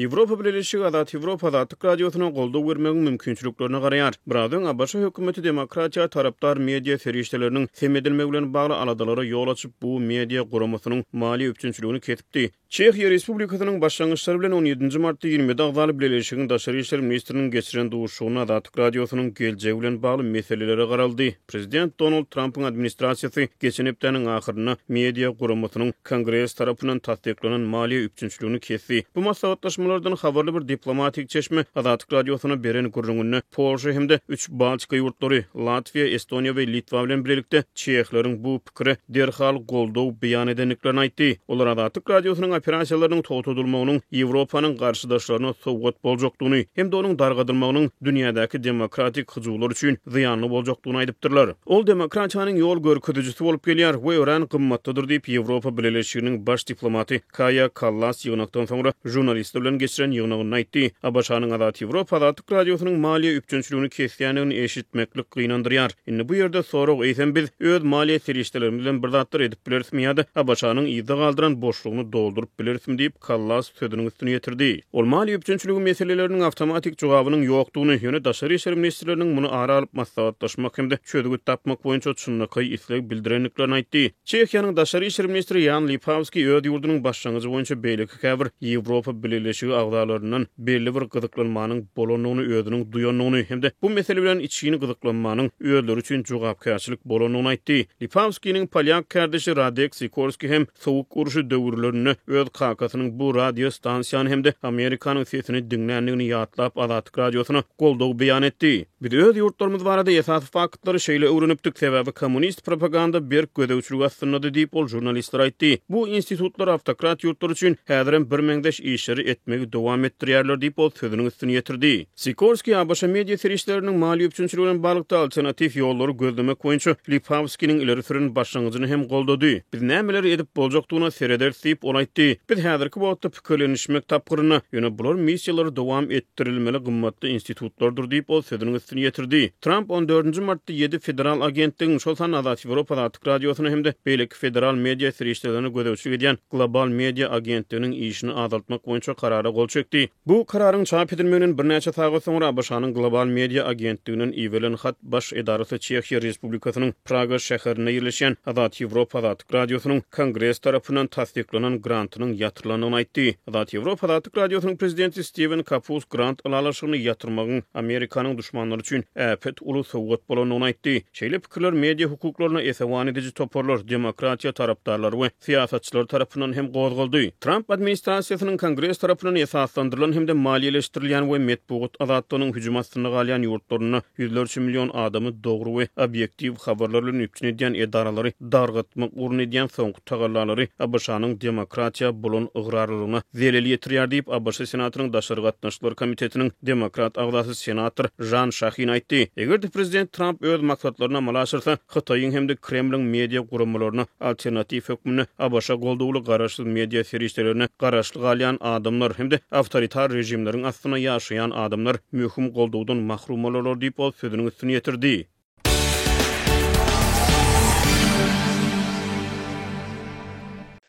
Ýewropa Bileleşigi Azat Ýewropa Azatlyk Radiosyna goldaw bermegiň mümkinçiliklerine garaýar. Biraz öň ABŞ hökümeti demokratiýa tarapdar media serişdeleriniň sem edilmegi bilen bagly aladalara ýol açyp, bu media guramasynyň maliýe üpjünçiligini kesipdi. Çehiýa Respublikasynyň başlangyçlary bilen on ýedinji martda 27 agzaly Bileleşigiň daşary işler ministriniň geçiren duşuşygynda Azatlyk Radiosynyň geljegi bilen bagly meselelere garaldy. Prezident Donald Trampyň administrasiýasy geçen hepdäniň ahyrynda media guramasynyň Kongres tarapyndan tassyklanan maliýe üpjünçiligini kesdi. Bu maslahatlaşmalardan habarly bir diplomatik çeşme Azatlyk Radiosyna beren gürrüňinde Polşa hem-de üç Baltika ýurtlary, Latwiýa, Estoniýa we Litwa bilen bilelikde çehleriň bu pikire derhal goldaw beýan edendiklerini aýtdy. Olar Azatlyk Radiosynyň operasiýalarynyň togtadylmagynyň Ýewropanyň garşydaşlaryna sowgat boljakdygyny hem-de onuň dargadylmagynyň dünýädäki demokratik hyjuwlar üçin zyýanly boljakdygyny aýdypdyrlar. Ol demokratiýanyň ýol görkezijisi bolup gelýär we örän gymmatlydyr diýip, Ýewropa Bileleşiginiň baş diplomaty Kaýa Kallas ýygnakdan soňra žurnalistler bilen geçiren ýygnagynda aýtdy. ABŞ-nyň Azat Ýewropa Azatlyk Radiosynyň maliýe üpjünçiligini kesýändigini eşitmeklik gynandyrýar. Indi bu ýerde sorag, eýsem biz öz maliýe serişdelerimiz bilen bir zatlar edip bilerismi ýa-da ABŞ-nyň yzda galdyran boşlugyny dolduryp bilerismi diýip, Kallas sözüniň üstüni ýetirdi. Ol maliýe üpjünçiligi meseleleriniň awtomatik jogabynyň ýokdugyny, ýöne daşary işler ministrleriniň muny ara alyp maslahatlaşmak hem-de çözgüt tapmak boýunça çynlakaý isleg bildirendiklerini aýtdy. Çehiýanyň daşary işler ministri Ýan Lipawskiý öz ýurdunyň başlangyjy boýunça beýleki käbir Ýewropa Bileleşigi agzalaryndan belli bir gyzyklanmanyň bolandygyny özüniň duýandygyny hem-de bu mesele bilen içgin gyzyklanmanyň özleri üçin jogapkärçilik bolandygyny aýtdy. Lipawskiniň polýak kärdeşi Radek Sikorskiý hem Sowuk urşy döwürlerinde öz kakasynyň bu radio stansiýany hem-de Amerikanyň sesini diňländigini ýatlap Azatlyk Radiosyna goldaw beýan etdi. Biz öz ýurtlarymyz barada esasy faktlary şeýle öwrenipdik, sebäbi kommunist propaganda berk gözegçilik astyndady diýip, ol žurnalistlere aýtdy. Bu institutlar awtokrat ýurtlar üçin häzirem birmeňzeş işleri etmegi dowam etdirýärler diýip, ol sözüniň üstüni ýetirdi. Sikorskiý ABŞ media serişdeleriniň maliýe üpjünçiligi bilen baglylykda alternatiw ýollary gözlemek boýunça Lipawskiniň ileri süren başlangyjyny hem goldady. Biz nämeleri edip boljakdygyna serederis diýip, ol aýtdy. Biz häzirki wagtda pikirlenişmek tapgyrynda, ýöne bular missiýalary dowam etdirilmeli gymmatly institutlardyr diýip, ol sözüniň üstüni ýetirdi. Tramp on dördünji martda ýedi federal agentligiň, şol sanda Azat Ýewropa Azatlyk Radiosyna hem-de beýleki federal media serişdelerine gözegçilik edýän Global Media agentliginiň işini azaltmak boýunça karara gol çekdi. Bu kararyň çap edilmeginden birnäçe sagat soňra ABŞ-nyň Global Media agentliginden iberilen hat baş edarasy Çehiýa Respublikasynyň Praga şäherinde ýerleşýän Azat Ýewropa Azatlyk Radiosynyň Kongres tarapyndan tassyklanan grantynyň ýatyrylandygyny aýtdy. Azat Ýewropa Azatlyk Radiosynyň prezidenti Stiwen Kapus grant ylalaşygyny ýatyrmagyň Amerikanyň duşmanlary üçin äpet uly sowgat bolandygyny aýtdy. Şeýle pikirler media hukuklaryna esewan ediji toparlar, demokratiýa tarapdarlary we syýasatçylar tarapyndan hem gozgaldy. Tramp administrasiýasynyň Kongres tarapyndan esaslandyrylan hem-de maliýeleşdirilýän we metbugat azatlygynyň hüjüm astynda galýan ýurtlarynda ýüzlerçe million adamy dogry we obýektiw habarlar bilen üpjün edýän edaralary dargatmak ugrunda edýän soňky tagallalary ABŞ-nyň demokratiýa bolan ygrarlylygyna zelel ýetirýär diýip, ABŞ Senatynyň Daşary gatnaşyklar komitetiniň demokrat agzasy senator Žan Şahin aýtdy. Eger-de prezident Tramp öz maksatlaryny amala aşyrsa, Hytaýyň hem-de Kremliň media guramalaryna alternatiw hökmünde ABŞ goldawly garaşsyz media serişdelerine garaşly galýan adamlar hem-de awtoritar režimleriň astynda ýaşaýan adamlar möhüm goldawdan mahrum bolarlar diýip, ol sözüniň üstüni ýetirdi.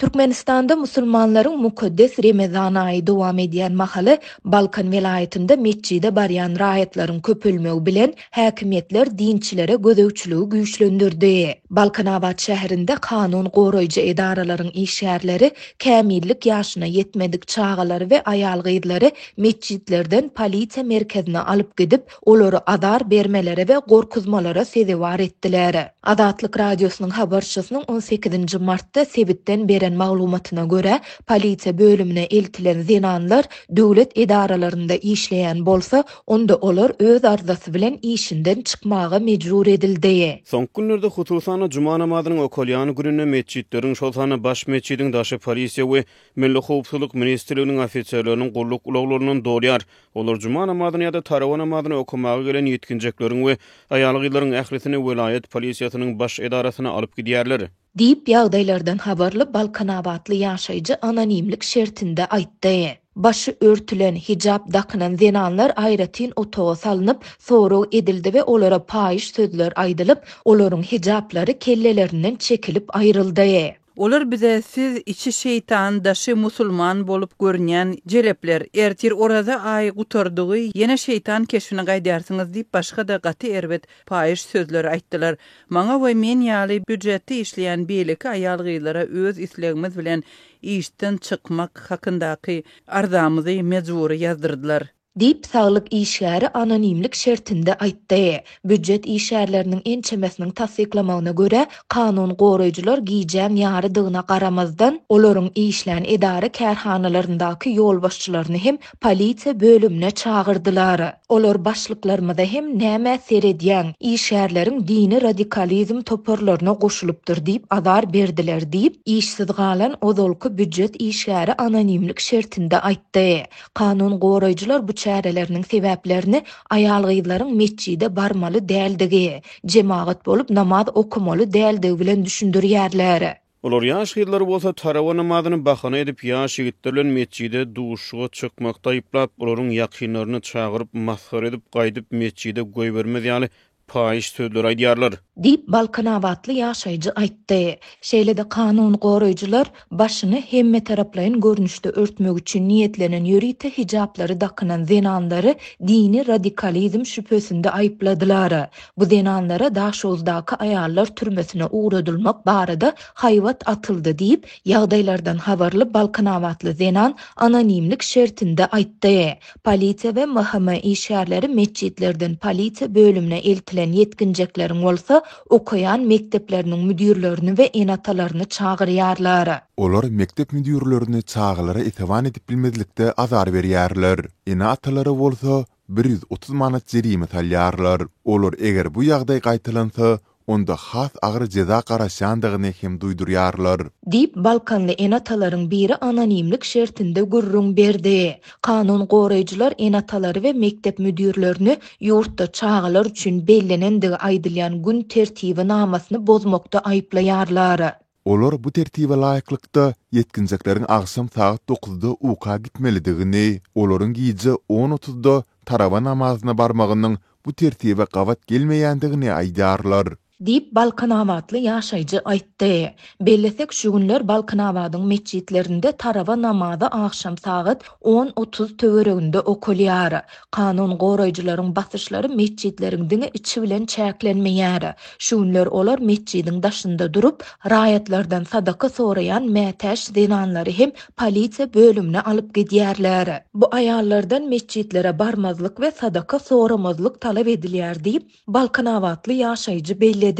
Türkmenistanda musulmanlaryň mukaddes Remezan aýy dowam edýän mahaly, Balkan welaýatynda metjide barýan raýatlaryň köpelmegi bilen, häkimiýetler dinçilere gözegçiligi güýçlendirdi. Balkanabat şäherinde kanun goraýjy edaralaryň işgärleri kämillik ýaşyna ýetmedik çagalary we aýal-gyzlary metjitlerden polisiýa merkezine alyp gidip, olary azar bermelere we gorkuzmalara sezewar etdiler. Azatlyk Radiosynyň habarçysynyň on sekizinji martda sebitden beren maglumatyna görä, polisiýa bölümine eltilen zenanlar döwlet edaralarynda işleýän bolsa, onda olar öz arzasy bilen işinden çykmaga mejbur edildi. Soňky günlerde, hususan-da, juma namazynyň okalýan gününde metjitleriň, şol sanda baş metjidiň daşy polisiýa we Milli howpsuzlyk ministrliginiň ofiserleriniň gulluk ulaglaryndan dolýar. Olar juma namazyny ýa-da tarawa namazyny okamaga gelen ýetginjekleriň we aýal-gyzlaryň ählisini welaýat polisiýasynyň baş edarasyna alyp gidýärler. Diýip, ýagdaýlardan habarly balkanabatly ýaşaýjy anonimlik şertinde aýtdy. Başy örtülen, hijap dakynan zenanlar aýratyn otaga salnyp, sorag edildi we olara paýyş sözler aýdylyp, olaryň hijaplary kellelerinden çekilip aýryldy. Olar bize siz içi şeýtan daşy musulman bolup görünýän jelepler, ertir oraza aýy gutardygy ýene şeýtan keşbine gaýdarsyňyz diýip başga-da gaty erbet paýyş sözleri aýtdylar. Maňa we men ýaly býujetde işleýän beýleki aýal-gyzlara öz islegimiz bilen işden çykmak hakyndaky arzamyzy mejbury ýazdyrdylar. Diýip, saglyk işgäri anonimlik şertinde aýtdy. Býujet işgärleriniň ençemesiniň tassyklamagyna görä, kanun goraýjylar gijäň ýarydygyna garamazdan, olaryň işlän edara-kärhanalaryndaky ýolbaşçylaryny hem polisiýa bölümine çagyrdylar. Olar başlyklarymyza hem nämä seredýäň, işgärleriň dini radikalizm toparlaryna goşulypdyr diýip azar berdiler diýip, işsiz galan ozalky býujet işgäri anonimlik şertinde aýtdy. Kanun goraýjylar bu çäreleriniň sebäplerini aýal-gyzlaryň metjide barmaly däldigi, jemagat bolup namaz okamaly däldigi bilen düşündirýärler. Olar ýaş gyzlary bolsa tarawa namazyny bahana edip ýaş ýigitler bilen metjide duşuşyga çykmakda aýyplap, olaryň ýakynlaryny çagyryp masgara edip gaýdyp metjide goýbermez ýaly paýyş sözleri aýdýarlar. Diýip, balkanabatly ýaşaýjy aýtdy. Şeýle-de kanun goraýjylar başyny hemmetaraplaýyn görnüşde örtmek üçin niýetlenen ýörite hijaplary dakynan zenanlary dini radikalizm şübhesinde aýypladylar. Bu zenanlara Daşoguzdaky aýallar türmesine ugradylmak barada haýbat atyldy diýip, ýagdaýlardan habarly balkanabatly zenan anonimlik şertinde aýtdy. Polisiýa we MHM işgärleri metjitlerden polisiýa bölümine eltilen ýetginjekleriň bolsa okaýan mekdepleriniň müdirlerini we ene-atalaryny çagyrýarlar. Olar mekdep müdirlerini çagalara esewan edip bilmezlikde azar berýärler. Ene-atalara bolsa 130 manat jerime salýarlar. Olar eger bu ýagdaý gaýtalansa, onda has agyr jeza garaşýandygyny hem duýdurýarlar. Diýip, balkanly ene-atalaryň biri anonimlik şertinde gürrüň berdi. Kanun goraýjylar ene-atalary we mekdep müdirlerini ýurtda çagalar üçin bellenendigi aýdylýan gün tertibi namasyny bozmakda aýyplaýarlar. Olar bu tertibe laýyklykda, ýetginjekleriň agşam sagat dokuzda uka gitmelidigini, olaryň gije on otuzda tarawa namazyna barmagynyň bu tertibe gabat gelmeýändigini aýdýarlar. Diýip, balkanabatly ýaşaýjy aýtdy. Bellesek, şu günler Balkanabadyň metjitlerinde tarawa namazy agşam sagat on otuz töwereginde okalýar. Kanun goraýjylaryň basyşlary metjitleriň diňe içi bilen çäklenmeýär. Şu günler olar metjidiň daşynda durup, raýatlardan sadaka soraýan mätäç zenanlary hem polisiýa bölümine alyp gidýärler. Bu aýallardan metjitlere barmazlyk we sadaka soramazlyk talap edilýär diýip, Balkanabatly ýaşaýjy belledi.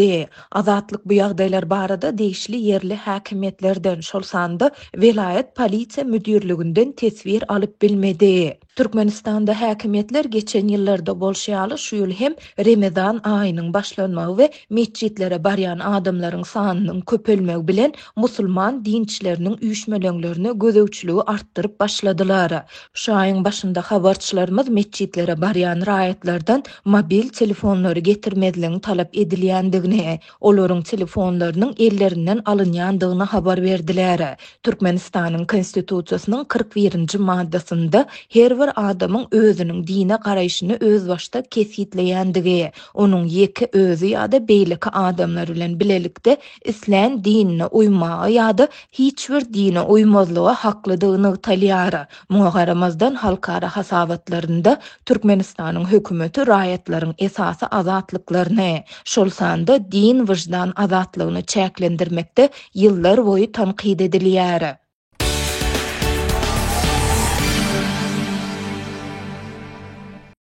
Azatlyk bu ýagdaýlar barada degişli ýerli häkimiýetlerden, şol sanda welaýat polisiýa müdirliginden teswir alyp bilmedi. Türkmenistanda häkimiýetler geçen ýyllarda bolşy ýaly şu ýyl hem Remezan aýynyň başlanmagy we metjitlere barýan adamlaryň sanynyň köpelmegi bilen musulman dinçileriniň üýşmeleňlerine gözegçiligi artdyryp başladylar. Şu aýyň başynda habarçylarymyz metjitlere barýan raýatlardan mobil telefonlary getirmezligiň talap edilýändigini, olaryň telefonlarynyň ellerinden alynýandygyny habar berdiler. Türkmenistanyň Konstitusiýasynyň 41-nji maddasynda her bir adamyň özüniň dine garaýşyny özbaşdak kesgitleýändigi, onuň ýeke özi ýa-da beýleki adamlar bilen bilelikde islän dinine uýmaga ýa-da hiç bir dine uýmazlyga haklydygy nygtalýar. Muňa garamazdan, halkara hasabatlarynda Türkmenistanyň hökümeti raýatlaryň esasy azatlyklaryny, şol sanda din-wyždan azatlygyny çäklendirmekde ýyllarboýy tankyt edilýär.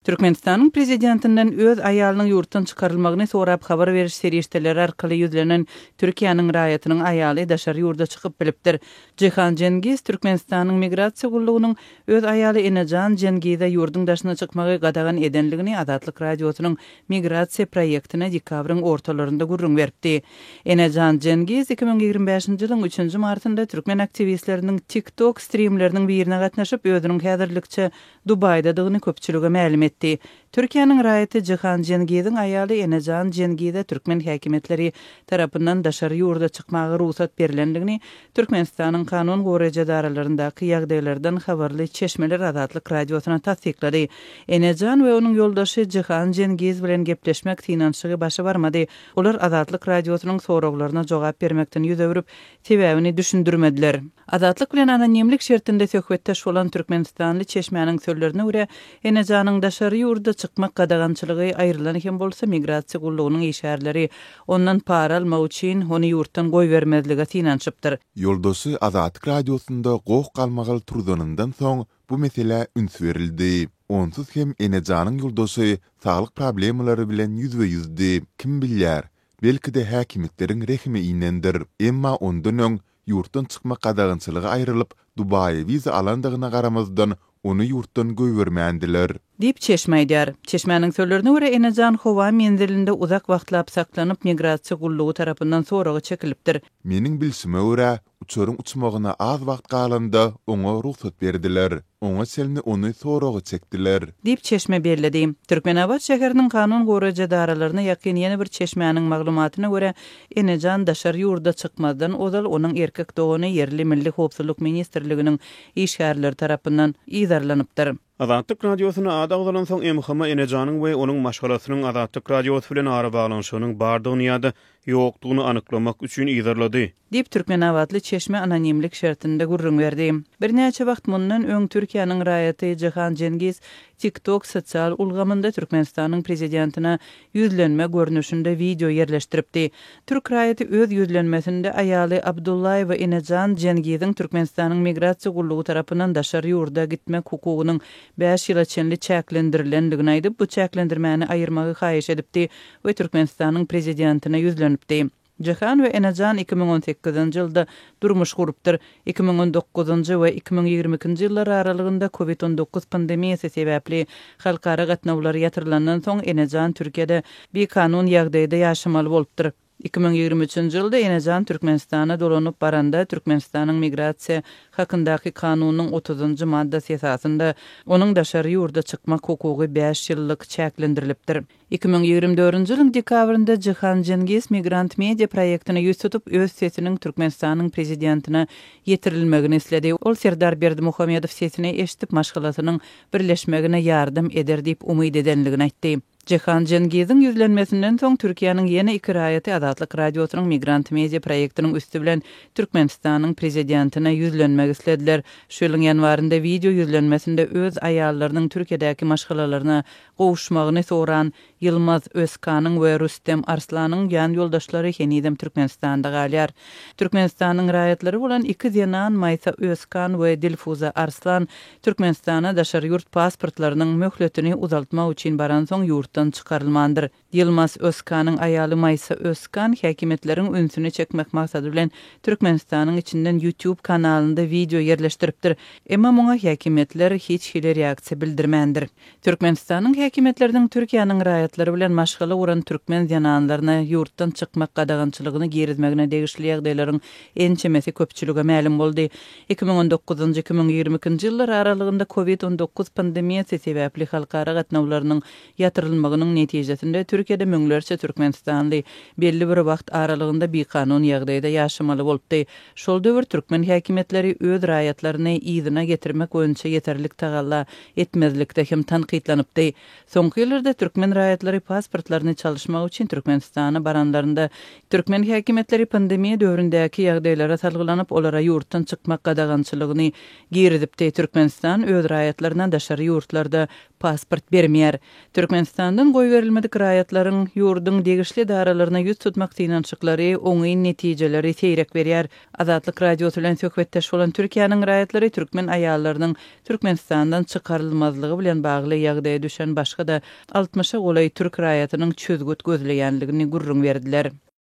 Türkmenistanyň Prezidentinden öz aýalynyň ýurtdan çykarylmagyny sorap habar beriş serişdeleri arkaly ýüzlenen Türkiýäniň raýatynyň aýaly daşary ýurda çykyp bilipdir. Jihan Jengiz Türkmenistanyň Migrasiýa gullugynyň öz aýaly Enejan Jengize ýurduň daşyna çykmagy gadagan edenligini Azatlyk Radiosynyň Migrasiýa proýektine dekabryň ortalarynda gürrüň beripdi. Enejan Jengiz 2025-nji ýylyň üçünji martynda türkmen aktiwistleriniň TikTok strimleriniň birine gatnaşyp, özüniň häzirlikçe Dubaýdadygyny köpçülige mälim etdi. Türkiýäniň raýaty Jihan Jengiziň aýaly Enejan Jengize türkmen häkimiýetleri tarapyndan daşary ýurda çykmaga rugsat berlendigini Türkmenistanyň kanun goraýjy edaralaryndaky ýagdaýlardan habarly çeşmeler Azatlyk Radiosyna tassyklady. Enejan we onuň ýoldaşy Jihan Jengiz bilen gepleşmek synanyşygy başa barmady. Olar Azatlyk Radiosynyň soraglaryna jogap bermekden ýüz öwrüp, sebäbini düşündirmediler. Azatlyk bilen anonimlik şertinde söhbetdeş bolan türkmenistanly çeşmäniň sözlerine görä, Enejanyň daşary ýurda çykmak gadagançylygy aýrylan hem bolsa, migrasiýa gullugynyň işgärleri ondan para almak üçin, ony ýurtdan goýbermezlige synanyşypdyr. Ýoldaşy Azatlyk Radiosynda goh-galmagal turzanyndan soň bu meselä üns berildi. Onsuz hem Enejanyň ýoldaşy saglyk problemalary bilen ýüzbe-ýüzdi. Kim bilýär, belki-de häkimiýetleriň rehimi inendir. Emma ondan öň ýurtdan çykmak gadagançylygy aýrylyp, Dubaýa wiza alandygyna garamazdan, ony ýurtdan goýbermändiler. Diýip, çeşme aýdýar. Çeşmäniň sözlerine görä, Enejan howa menzilinde uzak wagtlap saklanyp, migrasiýa gullugy tarapyndan soraga çekilipdir. Meniň bilşime görä, uçaryň uçmagyna az wagt galanda oňa rugsat berdiler. Oňa çenli ony soraga çekdiler. Diýip, çeşme belledi. Türkmenabat şäheriniň kanun goraýjy edaralaryna ýakyn ýene bir çeşmäniň maglumatyna görä, Enejan daşary ýurda çykmazdan ozal onuň erkek dogany ýerli Milli howpsuzlyk ministrliginiň işgärleri tarapyndan yzarlanypdyr. Azatlyk Radiosyna ady agzalansoň, MHM Enejanyň we onuň maşgalasynyň Azatlyk Radiosy bilen arabaglanyşygynyň bardygyny ýa-da ýokdugyny anyklamak üçin yzarlady. Diýip, türkmenabatly çeşme anonimlik şertinde gürrüň berdi. Birnäçe wagt mundan öň Türkiýäniň raýaty Jihan Jengiz TikTok sosial ulgamynda Türkmenistanyň prezidentine ýüzlenme görnüşinde wideo ýerleşdiripdi. Türk raýaty öz ýüzlenmesinde aýaly Abdullaýewa Enejan Jengiziň Türkmenistanyň Migrasiýa gullugy tarapyndan daşary ýurda gitmek hukugynyň bäş ýyla çenli çäklendirilendigini aýdyp, bu çäklendirmäni aýyrmagy haýyş edipdi we Türkmenistanyň Prezidentine ýüzlenipdi. Jahan we Enejan 2018-nji ýylda durmuş gurupdyr. 2019-njy we 2022-nji ýyllar aralygynda Covid 19 pandemiýasy sebäpli halkara gatnawlary ýatyrylandan soň Enejan Türkiýede bikanun ýagdaýda ýaşamaly bolupdyr. 2023-nji ýylda Enejan Türkmenistana dolanyp baranda Türkmenistanyň Migrasiýa hakyndaky kanunyň otuzynjy maddasy esasynda onuň daşary ýurda çykmak hukugy bäş ýyllyk çäklendirilipdir. 2024-nji ýylyň dekabrynda Jihan Jengiz Migrant Media proýektine ýüz tutup, öz sesiniň Türkmenistanyň Prezidentine ýetirilmegini isledi. Ol Serdar Berdimuhamedow sesini eşidip, maşgalasynyň birleşmegine ýardam eder diýip umyt edenligini aýtdy. Jihan Jengiziň ýüzlenmesinden soň, Türkiýäniň ýene iki raýaty Azatlyk Radiosynyň Migrant Media proýektiniň üsti bilen Türkmenistanyň Prezidentine ýüzlenmek islediler. Şu ýylyň ýanwarynda wideo ýüzlenmesinde öz aýallarynyň Türkiýedäki maşgalalaryna gowuşmagyny soran Ýylmaz Özkanyň we Rüstem Arslanyň ýan ýoldaşlary henizem Türkmenistanda galýar. Türkmenistanyň raýatlary bolan iki zenan Maýsa Özkan we Dilfuza Arslan Türkmenistana daşary ýurt pasportlarynyň möhletini uzaltmak üçin baransoň ýurtdan çykarylmandyr. Ýylmaz Özkanyň aýaly Maýsa Özkan häkimiýetleriň ünsüni çekmek maksady bilen Türkmenistanyň içinden YouTube kanalynda wideo ýerleşdiripdir. Emma muňa häkimiýetler hiç hili reaksiýa bildirmändir. Türkmenistanyň häkimiýetleriniň Türkiýäniň raýatlary bilen maşgala guran türkmen zenanlaryna ýurtdan çykmak gadagançylygyny girizmegine degişli ýagdaýlaryň ençemesi köpçülige mälim boldy. 2019-njy, 2022-nji ýyllar aralygynda Covid 19 pandemiýasy sebäpli halkara gatnawlarynyň ýatyrylmagynyň netijesinde Türkiýede müňlerçe türkmenistanly belli bir wagt aralygynda bikanun ýagdaýda ýaşamaly bolupdy. Şol döwür türkmen häkimiýetleri öz raýatlaryny yzyna getirmek boýunça ýeterlik tagalla etmezlikde hem tankytlanypdy. Soňky ýyllarda türkmen raýatlary pasportlaryny çalyşmak üçin Türkmenistana baranlarynda, türkmen häkimiýetleri pandemiýa döwründäki ýagdaýlara salgylanyp, olara ýurtdan çykmak gadagançylygyny girizipdi. Türkmenistan öz raýatlaryna daşary ýurtlarda pasport bermeýär. Türkmenistandan goýberilmedik raýatlaryň ýurduň degişli edaralaryna ýüz tutmak synanyşyklary oňyn netijeleri seýrek berýär. Azatlyk Radiosy bilen söhbetdeş bolan Türkiýäniň raýatlary türkmen aýallarynyň Türkmenistandan çykarylmazlygy bilen bagly ýagdaýa düşen başga-da altmyşa golaý türk raýatynyň çözgüt gözleýänligini gürrüň berdiler.